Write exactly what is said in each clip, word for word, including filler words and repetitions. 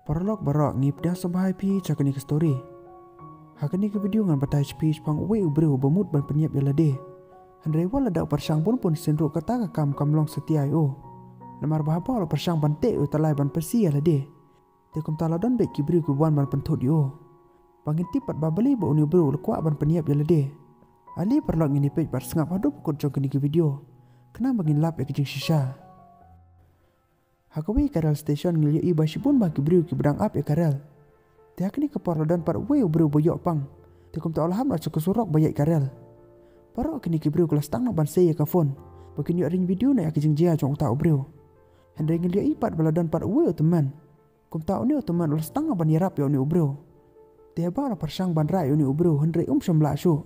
Paralok baroh, ngi pdiang sngewbha ïa phi sha kane ka story. Ha kane ka video ngan batai sha phi shaphang uwei u briew uba mut ban pynïap ïa lade. Hynrei wat la da u pyrshang bun bun sien ruh kata ka kam kam long satia ïa u. Namar ba haba u la pyrshang ban teh ïa u tyllai ban pasi ïa lade, te kumta la don beit ki briew kiba wan ban pynthut ïa u. Ba ngin tip pat ba balei ba une u briew u la kwah ban pynïap ïa lade. Ale paralok ngin ïa peit bad sngap haduh ba kut jong kane ka video, khnang ba ngin lap ïa ka jingshisha. Ha kawei ka rail station ngi la ïohi ba shibun bha ki briew kiba dang ap ïa ka rail. Te ha kane ka por la don pat uwei u briew ba ïoh pang, te kumta u la hap noh sha ka surok ba ïaid ka rail. Baroh kine ki briew ki la sdang noh ban sei ïa ka phone ba kin ïoh ring video na ïa ka jingjia jong uta u briew. Hynrei ngi la ïohi pat ba la don pat uwei u tymmen. Kumta une u tymmen u la sdang noh ban ïarap ïa une u briew. Te haba u la pyrshang ban rah ïa une u briew, hynrei um shym lah shuh.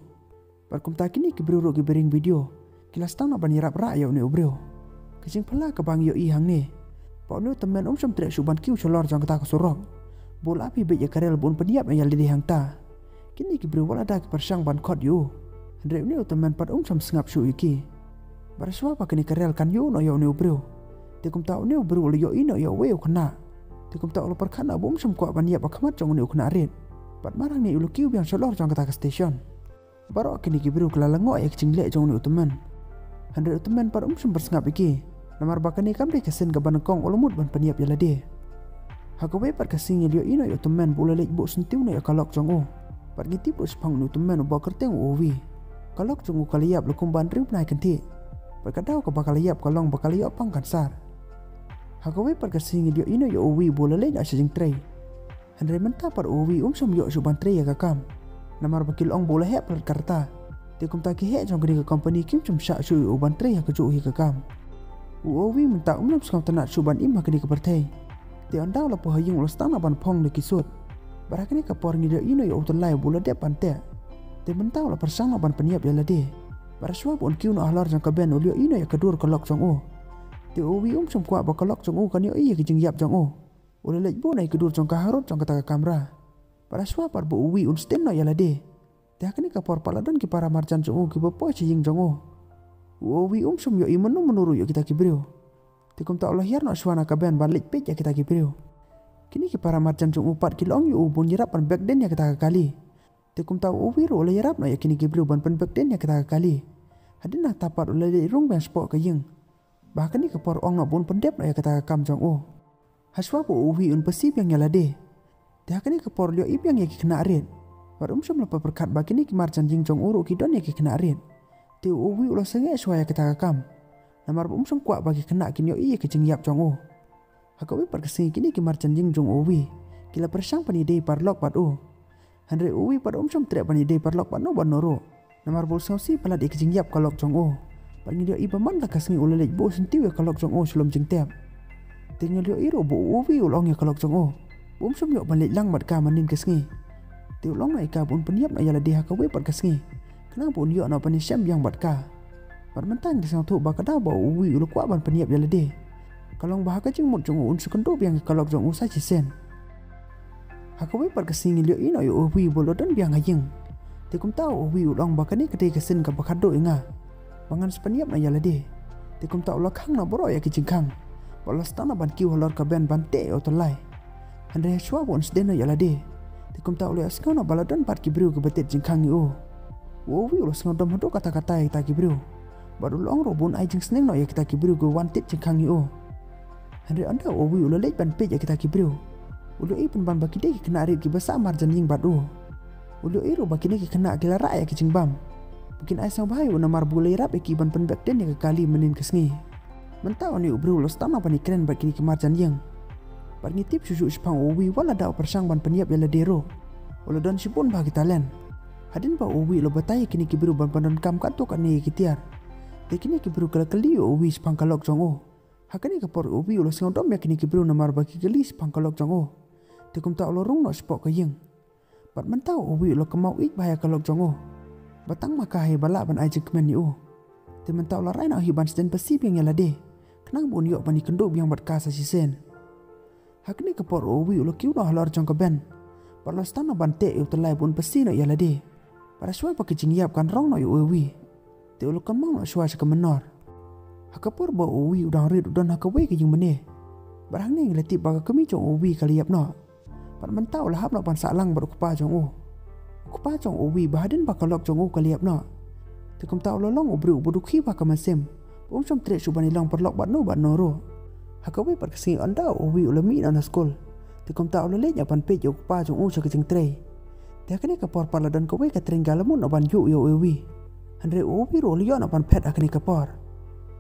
Bad kumta kine ki briew ruh kiba ring video ki la sdang noh ban ïarap rah ïa une u briew. Ka jingphylla kaba ngi ïohi hangne, ba une u tymmen um shym treh shuh ban kiew shalor jong kata ka surok, ba u la ap hi beit ïa ka rail ba un pynïap noh ïa lade hangta. Kine ki briew wat la da ki pyrshang ban khot ïa u, hynrei une u tymmen pat um shym sngap shuh ïa ki. Bad shuwa ba kane ka rail kan ïuh noh ïa une u briew, te kumta une u briew u la ïohi noh ïa uwei u khynnah. Te kumta u la pyrkhat noh ba um shym kwah ban ïap ha khmat jong une u khynnah rit. Bad mar hangne u la kiew biang shalor jong kata ka station. Baroh kine ki briew ki la lyngngoh ïa ka jingleh jong une u tymmen. Hynrei u tymmen pat um shym pyrshang sngap ïa ki, namar ba kane kam dei ka sien kaba nyngkong u la mut ban pynïap ïa lade. Ha kawei pat ka sngi ngi la ïohi noh ïa u tymmen ba u la leit buh syntiew noh ïa ka lok jong u. Bad ngi tip ruh shaphang une u tymmen uba kyrteng u Owi. Ka lok jong u ka la ïap la kumba hynriew bnai kynthih. Bad ka daw kaba ka la ïap ka long ba ka la ïoh pang kansar. Ha kawei pat ka sngi ngi la ïohi noh ïa u Owi ba u la leit noh sha jingtrei. Hynrei mynta pat u Owi um shym ïoh shuh ban trei ïa ka kam, namar ba ki la ong ba u la heh palat ka rta. Te kumta ki heh jong kane ka company kim shym shah shuh ïa u ban trei ha kajuh hi ka kam. U Owi mynta um nym sngewtynnat shuh ban im ha kane ka pyrthei. Te ynda u la poi ha ïing u la sdang noh ban phong da ki suit. Bad ha kane ka por ngi la ïohi noh ïa u tyllai ba u la dep ban teh. Te mynta u la pyrshang noh ban pynïap ïa lade. Bad shuwa ba un kiew noh halor jong ka bench u la ïohi noh ïa ka dur ka lok jong u. Te u Owi um shym kwah ba ka lok jong u kan ïohi ïa ka jingïap jong u. U la leit buh noh ïa ka dur jong ka harud jong kata ka kamra. Bad shuwa pat ba u Owi un sdien noh ïa lade, te ha kane ka por pat la don ki para marjan jong u kiba poi sha ïing jong u. U Owi um shym ïohi mynno mynno ruh ïa kita ki briew. Te kumta u la hiar noh shuwa na ka bench ban leit peit ïa kita ki briew. Kine ki para marjan jong u pat ki la ong ïa u ba un ïarap ban bek dien ïa kata ka kali. Te kumta u Owi ruh u la ïarap noh ïa kine ki briew ban pynbek dien ïa kata ka kali. Hadien nangta pat u la leit rung biang shapoh ka ïing. Ba ha kane ka por u ong noh ba un pyndep noh ïa kata ka kam jong u. Hashwa ba u Owi un pasi biang ïa lade, te ha kane ka por u la ïohi biang ïa ki khynnah rit. Bad um shym la pyrkhat ba kine ki marjan ïing jong u ruh ki don ïa ki khynnah rit. Te u Owi u la sangeh shuwa ïa kata ka kam, namar ba um shym kwah ba ki khynnah kin ïohi ïa ka jingïap jong u. Ha kawei pat ka sngi kine ki marjan ïing jong u Owi ki la pyrshang ban ïadei paralok bad u. Hynrei u Owi pat um shym treh ban ïadei paralok bad no bad no ruh, namar ba u la sngewsih palat ïa ka jingïap ka lok jong u. Bad ngi la ïohi ba man la ka sngi u la leit buh syntiew ïa ka lok jong u sha lum jingtep. Te ngi la ïohi ruh ba u Owi u la ong ïa ka lok jong u ba um shym ïoh ban leit lang bad ka mynnin ka sngi. Te u la ong noh ïa ka ba un pynïap noh ïa lade ha kawei pat ka sngi, khnang ba un ïoh noh ban ïashem biang bad ka. Bad mynta ngi sngewthuh ba ka daw ba u Owi u la kwah ban pynïap ïa lade, ka long ba ha ka jingmut jong u un shu kynduh biang ïa ka lok jong u sa shisien. Ha kawei pat ka sngi ngi la ïohi noh ïa u Owi ba u la don biang ha ïing. Te kumta u Owi u la ong ba kane ka dei ka sien kaba khatduh ïa nga, ba ngan sa pynïap noh ïa lade. Te kumta u la khang noh baroh ïa ki jingkhang, bad u la sdang noh ban kiew halor ka bench ban teh ïa u tyllai. Hynrei hashwa ba un sdien noh ïa lade, te kumta u la ïohsngew noh ba la don pat ki briew kiba tied jingkhang ïa u. U Owi u la sngewdom haduh katta katta ïa kita ki briew, bad u la ong ruh ba un ai jingsneng noh ïa kita ki briew kiba wan tied jingkhang ïa u. Hynrei ynda u Owi u la leit ban peit ïa kita ki briew, u la ïohi pynban ba ki dei ki khynnah rit kiba sah marjan ïing bad u. U la ïohi ruh ba kine ki khynnah ki la rah ïa ki jingbam ba kin ai sngewbha ïa u namar ba u la ïarap ïa ki ban pynbek dien ïa ka kali mynnin ka sngi. Mynta une u briew u la sdang noh ban ïakren bad kine ki marjan ïing. Bad ngi tip shuh shuh shaphang u Owi, wat la da u pyrshang ban pynïap ïa lade ruh, u la don shibun bha ki talent. Hadien ba u Owi u la batai ïa kine ki briew ban pyndonkam katto katne ïa ki tiar, te kine ki briew ki la kylli ïa u Owi shaphang ka lok jong u. Ha kane ka por u Owi u la sngewdom ïa kine ki briew namar ba ki kylli shaphang ka lok jong u. Te kumta u la rung noh shapoh ka ïing. Bad mynta u Owi u la kynmaw ïeit bha ïa ka lok jong u, ba tang ma ka hi ba lah ban ai jingkmen ïa u. Te mynta u la rai noh hi ban sdien pasi biang ïa lade, khnang ba un ïoh ban ïakynduh biang bad ka sa shisien. Ha kane ka por u Owi u la kiew noh halor jong ka bench, bad u la sdang noh ban teh ïa u tyllai ba un pasi noh ïa lade. Bad hashwa ba ka jingïap kan rong noh ïa u Owi, te u la kynmaw noh shuwa sha ka mynnor. Ha ka por ba u Owi u dang rit u don ha kawei ka ïingmane. Bad hangne ngi la tip ba ka kmie jong u Owi ka la ïap noh. Bad mynta u la hap noh ban sah lang bad u kpa jong u. U kpa jong u Uwi ba hadien ba ka lok jong u ka la ïap noh. Te kumta u la long u briew uba dukhi ba ka mynsiem. Um shym treh shuh ban ïalong paralok bad no bad no ruh. Ha kawei pat ka sngi ynda u Uwi u la mih noh na skul. Te kumta u la leit noh ban peit ïa u kpa jong u sha ka jingtrei. Te ha kane ka por pat la don kawei ka tren ka la mut noh ban ïuh ïa u Uwi. Hynrei u Uwi ruh u la ïoh noh ban phet ha kane ka por.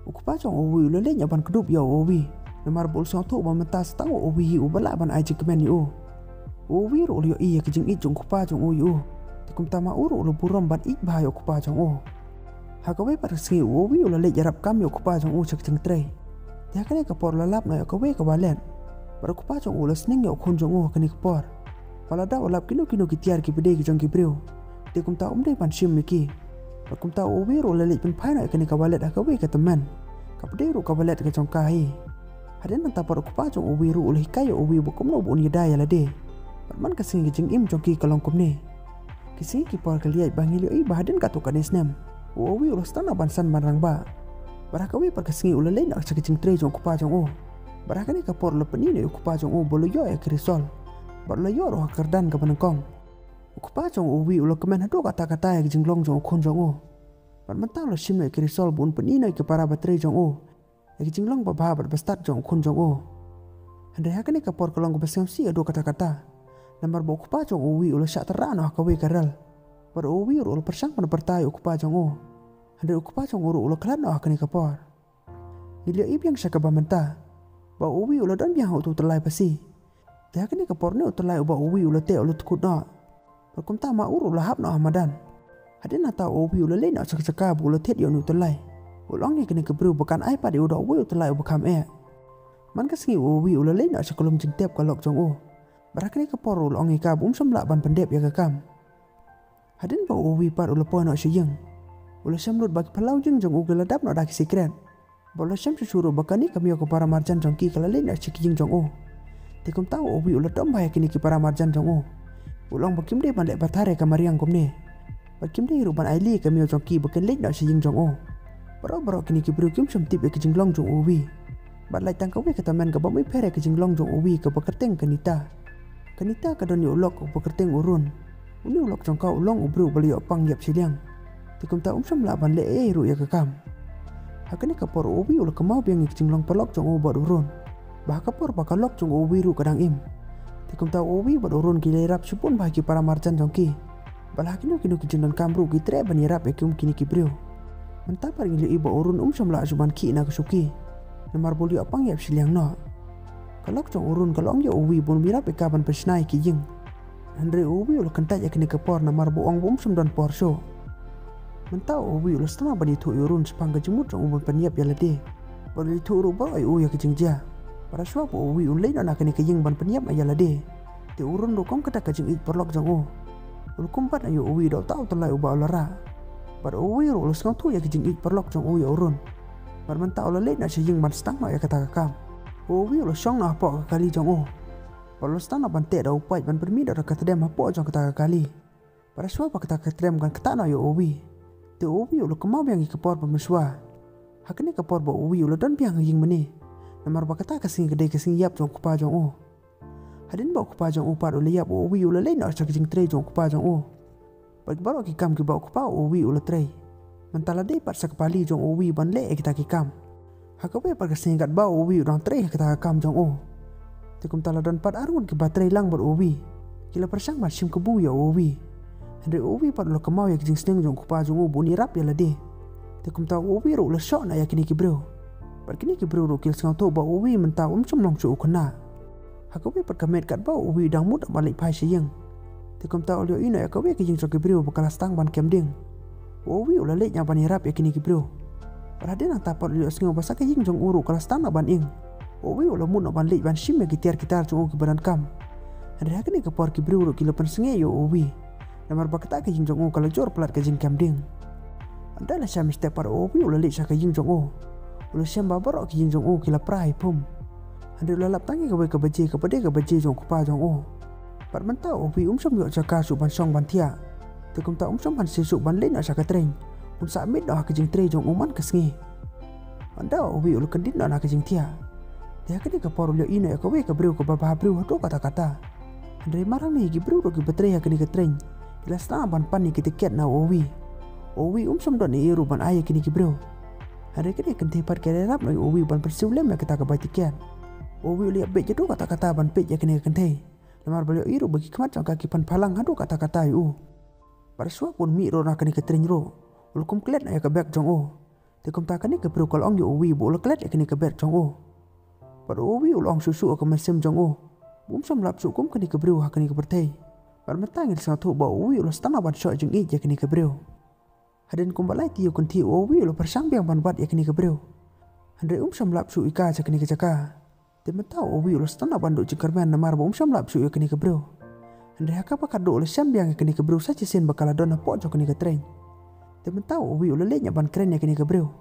U kpa jong u Uwi u la leit noh ban kdup ïa u Uwi. Namar ba u la sngewthuh ba mynta sa tang u Uwi hi uba lah ban ai jingkmen ïa u. U Uwi ruh u la ïohi ïa ka jingïeit jong u kpa jong u ïa u. Te kumta ma u ruh u la burom ban ïeit bha ïa u kpa jong u. Ha kawei pat ka sngi u Uwi u la leit ïarap kam ïa u kpa jong u sha ka jingtrei. Te ha kane ka por u la lap noh ïa kawei ka walet. Bad u kpa jong u u la sneng ïa u khun jong u ha kane ka por. Ba lada u lap kino kino ki tiar kiba dei ki jong ki briew, te kumta um dei ban shim ïa ki. Bad kumta u Uwi ruh u la leit pynphai noh ïa kane ka walet ha kawei ka tymmen. Kaba dei ruh ka walet ka jong ka hi. Hadien nangta pat u kpa jong u Uwi ruh u la hikai ïa u Uwi ba kumno ba un ïada ïa lade. Bad man ka sngi ka jingim jong ki ka long kumne. Ki sngi ki por ka la ïaid ba ngi la ïohi ba hadien katto katne snem, u Uwi u la sdang noh ban san ban rangbah. Bad ha kawei pat ka sngi u la leit noh sha ka jingtrei jong u kpa jong u. Bad ha kane ka por u la pyni noh ïa u kpa jong u ba u la ïoh ïa ka result. Bad u la ïoh ruh ha ka kyrdan kaba nyngkong. U kpa jong u Uwi u la kmen haduh katta katta ïa ka jinglong jong u khun jong u. Bad mynta u la shim noh ïa ka result ba un pyni noh ïa ki para ba trei jong u ïa ka jinglong babha bad bastad jong u khun jong u. Hynrei ha kane ka por ka long kaba sngewsih haduh katta katta. Namar ba u kpa jong u Uwi u la shah tyrrah noh ha kawei ka rel. Bad u Uwi ruh u la pyrshang ban pyrta ïa u kpa jong u. Hynrei u kpa jong u ruh u la khlad noh ha kane ka por. Ngi la ïohi biang sha kaba mynta ba u Uwi u la don biang ha uto u tyllai phasi. Te ha kane ka por une u tyllai uba u Uwi u la teh u la dkut noh. Bad kumta ma u ruh u la hap noh ha madan. Hadien nangta u Uwi u la leit noh sha ka jaka ba u la thied ïa une u tyllai. U la ong ïa kane ka briew ba kan ai pat ïa u da uwei u tyllai uba kham eh. Man ka sngi u Uwi u la leit noh sha ka lum jingtep ka lok jong u. Bad ha kane ka por u la ong ïa ka ba um shym lah ban pyndep ïa ka kam. Hadien ba u Uwi pat u la poi noh sha ïing, u la shem lut ba ki phyllaw ïing jong u ki la dap noh da ki sikret. Bad u la shem shuh shuh ruh ba kane ka miaw ka para marjan jong ki ka la leit noh sha ki ïing jong u. Te kumta u Uwi u la dom bha ïa kine ki para marjan jong u. U la ong ba kim dei ban leh pathar ïa ka mariang kumne. Bad kim dei ruh ban ailad ïa ka miaw jong ki ba kin leit noh sha ïing jong u. Baroh baroh kine ki briew kim shym tip ïa ka jinglong jong u Uwi. Bad lait tang kawei ka tymmen kaba mih pher ïa ka jinglong jong u Uwi kaba kyrteng ka Nita. Ka Nita ka don ïa u lok uba kyrteng u Run. Une u lok jong ka u long u briew uba la ïoh pang ïap shiliang. Te kumta um shym lah ban leh ei ei ruh ïa ka kam. Ha kane ka por u Uwi u la kynmaw biang ïa ka jinglong paralok jong u bad u Run. Ba ha ka por ba ka lok jong u Uwi ruh ka dang im. Te kumta u Uwi bad u Run ki la ïarap shibun bha ïa ki para marjan jong ki. Bad la ha kino kino ki jingdonkam ruh ki treh ban ïarap ïa ki um kine ki briew. Mynta pat ngi la ïohi ba u Run um shym lah shuh ban khih na ka shuki. Namar ba u la ïoh pang ïap shiliang noh. Ka lok jong u Run ka la ong ïa u Uwi ba un ïarap ïa ka ban pynshna ïa ki ïing. Hynrei u Uwi u la kyntait ïa kane ka por namar ba u ong ba um shym don por shuh. Mynta u Uwi u la sdang ban ïathuh ïa u Run shaphang ka jingmut jong u ban pynïap ïa lade. Bad u la ïathuh ruh baroh ïa u ïa ka jingjia. Bad shuwa ba u Uwi un leit noh na kane ka ïing ban pynïap noh ïa lade, te u Run ruh kum kata ka jingïeit paralok jong u, u la kum bat noh ïa u Uwi da uta u tyllai uba u la rah. Bad u Uwi ruh u la sngewthuh ïa ka jingïeit paralok jong u ïa u Run. Bad mynta u la leit noh sha ïing ban sdang noh ïa kata ka kam. U Uwi u la shong noh hapoh ka kali jong u. Bad u la sdang noh ban teh da u paip ban pynmih noh da ka tdem hapoh jong kata ka kali. Bad shuwa ba kata ka tdem kan ktah noh ïa u Uwi, te u Uwi u la kynmaw biang ïa ka por ba mynshuwa. Ha kane ka por ba u Uwi u la don biang ha ïing mane. Namar ba kata ka sngi ka dei ka sngi ïap jong u kpa jong u. Hadien ba u kpa jong u pat u la ïap, u Uwi u la leit noh sha ka jingtrei jong u kpa jong u. Bad baroh ki kam kiba u kpa u Uwi u la trei. Mynta la dei pat sa ka pali jong u Uwi ban leh ïa kita ki kam. Ha kawei pat ka sngi katba u Uwi u dang trei ha kata ka kam jong u, te kumta la don pat arngut kiba trei lang bad u Uwi. Ki la pyrshang ban shim kabu ïa u Uwi. Hynrei u Uwi pat u la kynmaw ïa ka jingsneng jong u kpa jong u ba un ïarap ïa lade. Te kumta u Uwi ruh u la shoh noh ïa kine ki briew. Bad kine ki briew ruh ki la sngewthuh ba u Uwi mynta um shym long shuh u khynnah. Ha kawei pat ka miet katba u Uwi u dang mut ban leit phai sha ïing, te kumta u la ïohi noh ïa kawei ka ïing jong ki briew ba ka la sdang ban kem ding. U Uwi u la leit noh ban ïarap ïa kine ki briew. Bad hadien nangta pat u la ïohsngew ba sa ka ïing jong u ruh ka la sdang noh ban ing. U Uwi u la mut noh ban leit ban shim ïa ki tiar ki tar jong u kiba donkam. Hynrei ha kane ka por ki briew ruh ki la pynsngew ïa u Uwi. Namar ba kata ka ïing jong u ka la jur palat ka jingkem ding. Ynda la shah mynstep pat u Uwi u la leit sha ka ïing jong u. U la shem ba baroh ki ïing jong u ki la pra hi phum. Hynrei u la lap tang ïa kawei ka baje kaba dei ka baje jong u kpa jong u. Bad mynta u Uwi um shym ïoh jaka shuh ban shong ban thiah. Te kumta um shym ban shisha shuh ban leit noh sha ka tren. Un sah miet noh ha ka jingtrei jong u man ka sngi. Ynda u Uwi u la kyndit noh na ka jingthiah, te ha kane ka por u la ïohi noh ïa kawei ka briew kaba bhabriew haduh katta katta. Hynrei mar hangne ki briew ruh kiba trei ha kane ka tren ki la sdang ban pan ïa ki tiket na u Owi. U Owi um shym don ei ei ruh ban ai ïa kine ki briew. Hynrei kane ka kynthei pat ka la ïarap noh ïa u Owi ban pynsiew lem ïa kata ka bai tiket. U Owi u la ïap beit haduh katta katta ban peit ïa kane ka kynthei. Namar ba la ïohi ruh ba ki khmat jong ka ki pan phalang haduh katta katta ïa u. Bad shuwa ban mih ruh na kane ka tren ruh, u la kum klet noh ïa ka bag jong u. Te kumta kane ka briew ka la ong ïa u Owi ba u la klet ïa kane ka bag jong u. Bad u Owi u la ong shuh shuh ïa ka mynsiem jong u ba um shym lap shuh kum kane ka briew ha kane ka pyrthei. Bad mynta ngi la sngewthuh ba u Owi u la sdang noh ban shoh jingïeit ïa kane ka briew. Hadien kumba lai taïew kynthih u Owi u la pyrshang biang ban wad ïa kane ka briew. Hynrei um shym lap shuh ïa ka sha kane ka jaka. Te mynta u Owi u la sdang noh ban duh jingkyrmen namar ba um shym lap shuh ïa kane ka briew. Hynrei ha kaba khatduh u la shem biang ïa kane ka briew sa shisien ba ka la don hapoh jong kane ka tren. Te mynta u Owi u la leit noh ban kren ïa kane ka briew.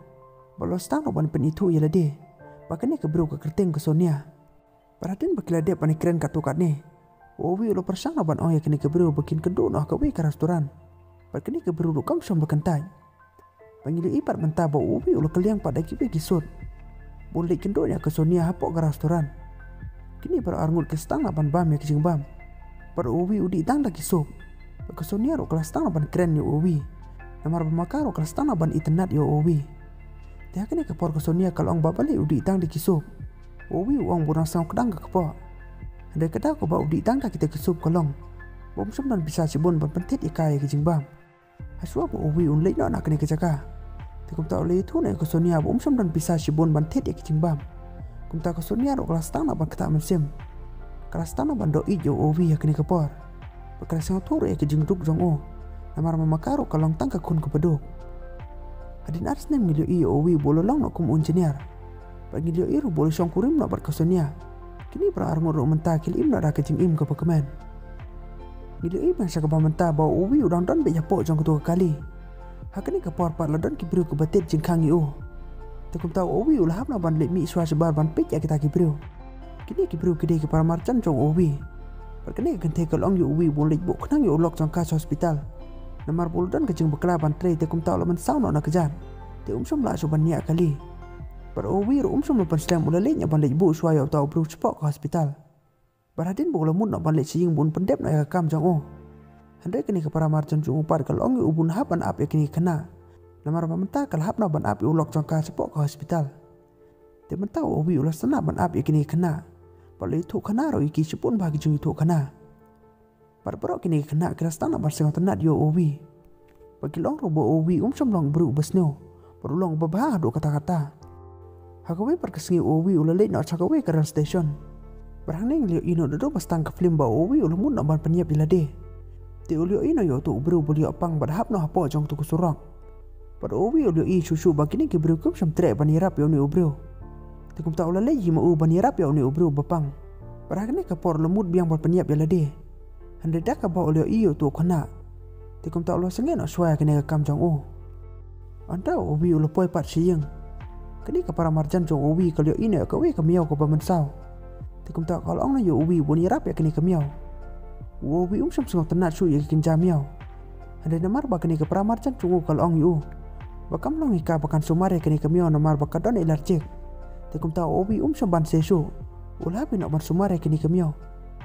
Bad u la sdang noh ban pynithuh ïa lade ba kane ka briew ka kyrteng ka Sonia. Bad hadien ba ki la dep ban ïakren katto katne, u Owi u la pyrshang noh ban ong ïa kane ka briew ba kin kynduh noh ha kawei ka restaurant. Bad kane ka briew ruh kam shym la kyntait. Bad ngi la ïohi pat mynta ba u Owi u la kylliang pat da kiwei ki suit ba un leit kynduh noh ïa ka Sonia hapoh ka restaurant. Kine baroh arngut ki sdang noh ban bam ïa ki jingbam. Bad u Owi u dih tang da ki soup. Bad ka Sonia ruh ka la sdang noh ban kren ïa u Owi. Namar ba ma ka ruh ka la sdang noh ban itynnad ïa u Owi. Te ha kane ka por ka Sonia ka la ong ba balei u dih tang da ki soup. U Owi u ong ba u dang sngewkdang ka kpoh. Hynrei ka daw kaba u dih tang da kita ki soup ka long ba um shym don pisa shibun ban pynthied ïa ka ïa ki jingbam. Hashwa ba u Owi un leit noh na kane ka jaka, te kumta u la ïathuh noh ïa ka Sonia ba um shym don pisa shibun ban thied ïa ki jingbam. Kumta ka Sonia ruh ka la sdang noh ban ktah mynsiem. Ka la sdang noh ban doh ïeit ïa u Owi ha kane ka por. Bad ka la sngewthuh ruh ïa ki jingduk jong u. Namar ma ka ruh ka long tang ka khun kaba duk. Hadien ar snem ngi la ïohi ïa u Owi ba u la long noh kum u engineer. Bad ngi la ïohi ruh ba u la shongkurim noh bad ka Sonia. Kine baroh arngut ruh mynta ki la im noh da ka jingim kaba kmen. Ngi la ïohi biang sha kaba mynta ba u Owi u dang don beit hapoh jong kato ka kali. Ha kane ka por pat la don ki briew kiba tied jingkhang ïa u. Te kumta u Owi u la hap noh ban leit mih shuwa shabar ban peit ïa kita ki briew. Kine ki briew ki dei ki paramarjan jong u Owi. Bad kane ka kynthei ka la ong ïa u Owi ba un leit buh khnang ïa u lok jong ka sha hospital. Namar ba u la don ka jingbakla ban trei te kumta u la mynsaw noh na kjat. Te um shym lah shuh ban ñiah kali. Bad u Owi ruh um shym la pynslem, u la leit noh ban leit buh shuwa ïa uta u briew shapoh ka hospital. Bad hadien ba u la mut noh ban leit sha ïing ba un pyndep noh ïa ka kam jong u. Hynrei kane ka paramarjan jong u pat ka la ong ïa u ba un hap ban ap ïa kine ki khynnah. Namar ba mynta ka la hap noh ban ap ïa u lok jong ka shapoh ka hospital. Te mynta u Owi u la sdang noh ban ap ïa kine ki khynnah. Bad u la ïathuh khana ruh ïa ki shibun bha ki jingïathuh khana. Bad baroh kine ki khynnah ki la sdang noh ban sngewtynnad ïa u Owi. Bad ki la ong ruh ba u Owi um shym long u briew uba sniew. Bad u long uba bha haduh katta katta. Ha kawei pat ka sngi u Owi u la leit noh sha kawei ka rail station. Bad hangne ngi la ïohi noh naduh ba sdang ka film ba u Owi u la mut noh ban pynïap ïa lade. Te u la ïohi noh ïa uto u briew ba u la ïoh pang bad hap noh hapoh jong uto ka surok. Bad u Owi u la ïohi shuh shuh ba kine ki briew kim shym treh ban ïarap ïa une u briew. Te kumta u la leit hi ma u ban ïarap ïa une u briew ba pang. Bad ha kane ka por u la mut biang ban pynïap ïa lade. Hynrei da kaba u la ïohi ïa uto u khynnah, te kumta u la sangeh noh shuwa ïa kane ka kam jong u. Hynda u Owi u la poi pat sha ïing, kane ka paramarjan jong u Owi ka la ïohi noh ïa kawei ka miaw kaba mynsaw. Te kumta ka la ong noh ïa u Owi ba un ïarap ïa kane ka miaw. U Owi um shym sngewtynnad shuh ïa ka kynja miaw. Hynrei namar ba kane ka paramarjan jong u ka la ong ïa u ba kam long ïa ka ba kan sumar ïa kane ka miaw namar ba ka don allergic. Te kumta u Owi um shym ban sngewsih shuh. U la hap noh ban sumar ïa kane ka miaw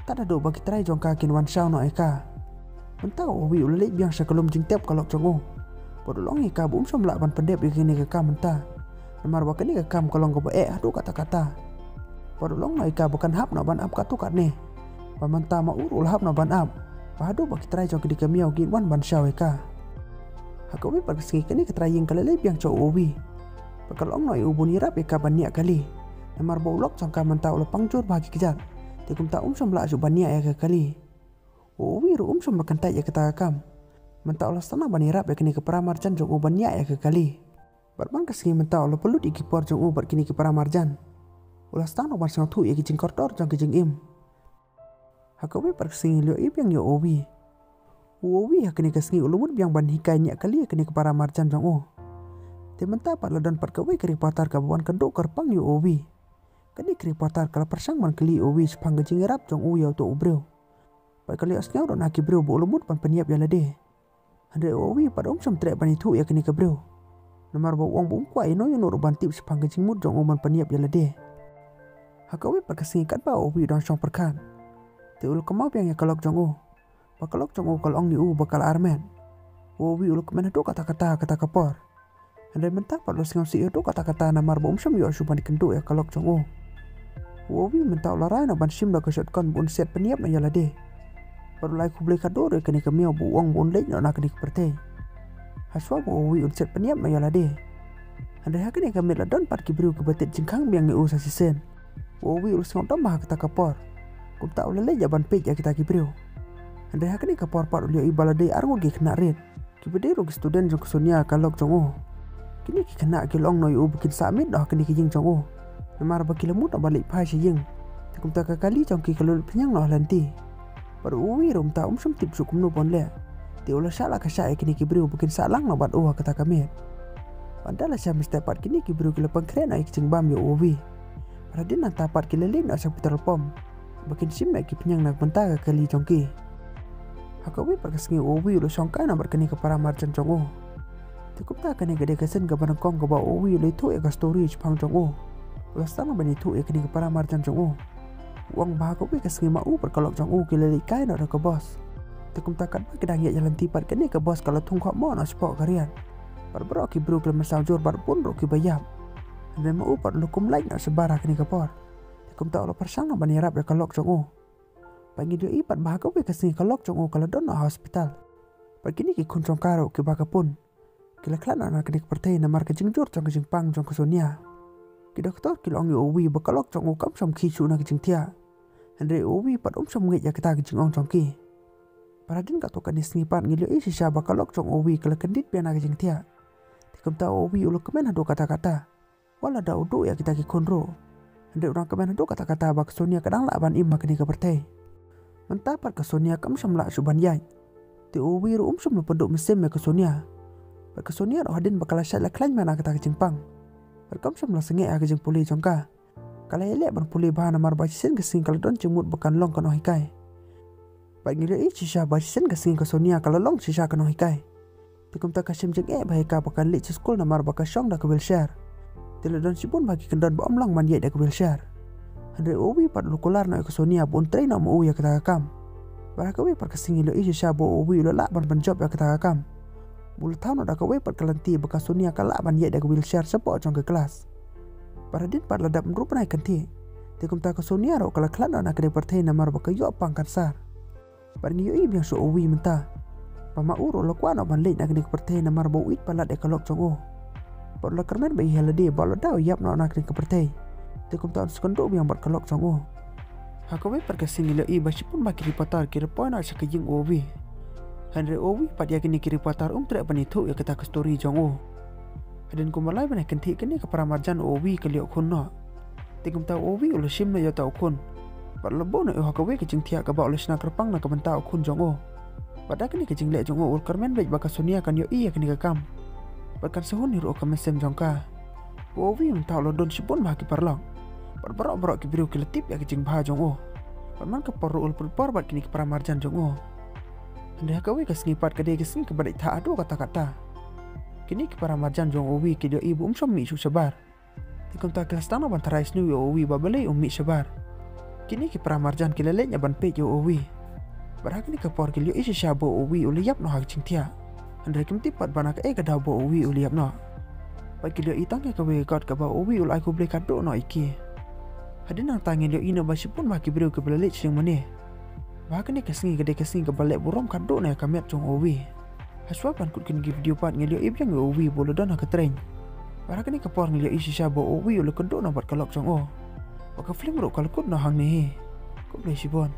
tad haduh ba ki trai jong ka kin wan shaw noh ïa ka. Mynta u Owi u la leit biang sha ka lum jingtep ka lok jong u. Bad u la ong ïa ka ba um shym lah ban pyndep ïa kane ka kam mynta. Namar ba kane ka kam ka long kaba eh haduh katta katta. Bad u la ong noh ïa ka ba kan hap noh ban ap katto katne. Ba mynta ma u ruh u la hap noh ban ap. Ba haduh ba ki trai jong kane ka miaw kin wan ban shaw ïa ka. Ha kawei pat ka sngi kane ka trai ïing ka la leit biang sha u Owi. Bad ka la ong noh ïa u ba un ïarap ïa ka ban ñiah kali. Namar ba u lok jong ka mynta u la pang jur bha ki kjat. Te kumta um shym lah shuh ban ñiah ïa ka kali. U Owi ruh um shym la kyntait ïa kata ka kam. Mynta u la sdang noh ban ïarap ïa kane ka paramarjan jong u ban ñiah ïa ka kali. Bad man ka sngi mynta u la pynlut ïa ki por jong u bad kine ki paramarjan. U la sdang noh ban sngewthuh ïa ki jingkordor jong ki jingim. Ha kawei pat ka sngi la ïohi biang ïa u Owi. U Owi ha kane ka sngi u la mut biang ban hikai ñiah kali ïa kane ka paramarjan jong u. Te mynta pat la don pat kawei ka reporter kaba wan kynduh kyrpang ïa u Owi. Kane ka reporter ka la pyrshang ban kylli ïa u Owi shaphang ka jingïarap jong u ïa uto u briew. Bad ka la ïohsngew ruh na ki briew ba u la mut ban pynïap ïa lade. Hynrei u Owi pat um shym treh ban ïathuh ïa kane ka briew. Namar ba u ong ba um kwah ïano ïano ruh ban tip shaphang ka jingmut jong u ban pynïap ïa lade. Ha kawei pat ka sngi katba u Owi u dang shong pyrkhat, Te u la kynmaw biang ïa ka lok jong u, ba ka lok jong u ka la ong ïa u ba ka la armet. U Owi u la kmen haduh katta katta kata ka por. Hynrei mynta pat u la sngewsih haduh katta katta namar ba um shym ïoh shuh ban ïakynduh ïa ka lok jong u. U Owi mynta u la rai noh ban shim da ka shotgun ba un siat pynïap noh ïa lade. Bad u la ai khublei khadduh ruh ïa kane ka miaw ba u ong ba un leit noh na kane ka pyrthei. Hashwa ba u Owi un siat pynïap noh ïa lade. Hynrei ha kane ka miet la don pat ki briew kiba tied jingkhang biang ïa u sa shisien. U Owi u la sngewdom bha ha kata ka por. Kumta u la leit ïa ban peit ïa kita ki briew. Hynrei ha kane ka por pat u la ïohi ba la dei arngut ki khynnah rit, kiba dei ruh ki student jong ka Sonia ka lok jong u. Kine ki khynnah ki la ong noh ïa u ba kin sah miet noh ha kane ka ïing jong u, namar ba ki la mut noh ban leit phai sha ïing. Te kumta ka kali jong ki ka la lut phniang noh ha lynti. Bad u Owi ruh mynta um shym tip shuh kumno ban leh. Te u la shah la ka shah ïa kine ki briew ba kin sah lang noh bad u ha kata ka miet. Bad da la shai mynstep pat kine ki briew ki la pynkhreh noh ïa ki jingbam ïa u Owi. Bad hadien nangta pat ki la leit noh sha petrol pump ba kin shim noh ïa ki phniang na ka bynta ka kali jong ki. Ha kawei pat ka sngi u Owi u la shongkai noh bad kane ka para marjan jong u. Te kumta kane ka dei ka sien kaba nyngkong kaba u Owi u la ïathuh ïa ka story shaphang jong u. U la sdang ban ïathuh ïa kane ka para marjan jong u. U ong ba ha kawei ka sngi ma u bad ka lok jong u ki la leit kai noh da ka bos. Te kumta katba ki dang ïaid ha lynti pat kane ka bos ka la thung khohmoh noh shapoh ka riat. Bad baroh ki briew ki la mynsaw jur bad bun ruh kiba ïap. Hynrei ma u pat u la kum lait noh shabar ha kane ka por. Te kumta u la pyrshang noh ban ïarap ïa ka lok jong u. Bad ngi ïohi pat ba ha kawei ka sngi ka lok jong u ka la don noh ha hospital. Bad kine ki khun jong ka ruh kiba ka pun ki la khlad noh na kane ka pyrthei namar ka jingjur jong ka jingpang jong ka Sonia. Ki doktor ki la ong ïa u Owi ba ka lok jong u kam shym khie shuh na ka jingthiah. Hynrei u Owi pat um shym ngeit ïa kata ka jingong jong ki. Bad hadien katto katne sngi pat ngi la ïohi shisha ba ka lok jong u Owi ka la kyndit biang na ka jingthiah. Te kumta u Owi u la kmen haduh katta katta. Wat la da u duh ïa kita ki khun ruh, hynrei u dang kmen haduh katta katta ba ka Sonia ka dang lah ban im ha kane ka pyrthei. Mynta pat ka Sonia kam shym lah shuh ban ïaid. Te u Owi ruh um shym la pynduh mynsiem ïa ka Sonia. Bad ka Sonia ruh hadien ba ka la shait la khlaiñ bha na kata ka jingpang, bad kam shym la sangeh ha ka jingpule jong ka. Ka la ïaleh ban pule bha namar ba shisien ka sngi ka la don jingmut ba kan long ka nonghikai. Bad ngi la ïohi shisha ba shisien ka sngi ka Sonia ka la long shisha ka nonghikai. Te kumta ka shim jingeh bha ïa ka ba kan leit sha skul namar ba ka shong da ka wheelchair. Te la don shibun bha ki kyndon ba ym long ban ïaid da ka wheelchair. Hynrei u Owi pat u la kular noh ïa ka Sonia ba un trei noh ma u ïa kata ka kam. Bad ha kawei pat ka sngi ngi la ïohi shisha ba u Owi u la lah ban pynjop ïa kata ka kam. Ba u la thaw noh da kawei pat ka lynti ba ka Sonia ka lah ban ïaid da ka wheelchair shapoh jong ka klas. Bad hadien pat la dap hynriew bnai kynthih, te kumta ka Sonia ruh ka la khlad noh na kane ka pyrthei namar ba ka ïoh pang kansar. Bad ngi ïohi biang sha u Owi mynta ba ma u ruh u la kwah noh ban leit na kane ka pyrthei namar ba u ïeit palat ïa ka lok jong u. Bad u la kyrmen bha ïa lade ba lada u ïap noh na kane ka pyrthei, te kumta un sa ïakynduh biang bad ka lok jong u. Ha kawei pat ka sngi ngi la ïohi ba shibun bha ki reporter ki la poi noh sha ka ïing u Owi. Hynrei u Owi pat ïa kine ki reporter um treh ban ïathuh ïa kata ka story jong u. Hadien kumba lai bnai kynthih kane ka para marjan u Owi ka la ïoh khun noh. Te kumta u Owi u la shim noh ïa uta u khun. Bad u la buh noh ïa u ha kawei ka jingthiah kaba u la shna kyrpang na ka bynta u khun jong u. Bad da kane ka jingleh jong u u la kyrmen beit ba ka Sonia kan ïohi ïa kane ka kam. Bad kan sahun hi ruh ka mynsiem jong ka. U Owi mynta u la don shibun bha ki paralok. Bad baroh baroh ki briew ki la tip ïa ka jingbha jong u. Bad man ka por ruh u la pynpor bad kine ki para marjan jong u. Hynrei ha kawei ka sngi pat ka dei ka sngi kaba dei thah haduh katta katta. Kine ki para marjan jong u Owi ki la ïohi ba um shym mih shuh shabar. Te kumta ki la sdang noh ban tharai sniew ïa u Owi ba balei um mih shabar. Kine ki para marjan ki la leit noh ban peit ïa u Owi. Bad ha kane ka por ki la ïohi shisha ba u Owi u la ïap noh ha ka jingthiah. Hynrei kim tip pat ba na kaei ka daw ba u Owi u la ïap noh. Bad ki la ïohi tang ïa kawei ka kot kaba u Owi u la ai khublei khadduh noh ïa ki. Hadien nangta ngin ïohi noh ba shibun bha ki briew kiba la leit sha ïing mane. Ba ha kane ka sngi ka dei ka sngi kaba leh burom khadduh noh ïa ka met jong u Owi. Hashwa ban kut kine ki video pat ngi la ïohi biang ïa u Owi ba u la don ha ka tren. Bad ha kane ka por ngi la ïohi shisha ba u Owi u la kynduh noh bad ka lok jong u. Bad ka film ruh ka la kut noh hangne hi. Khublei shibun.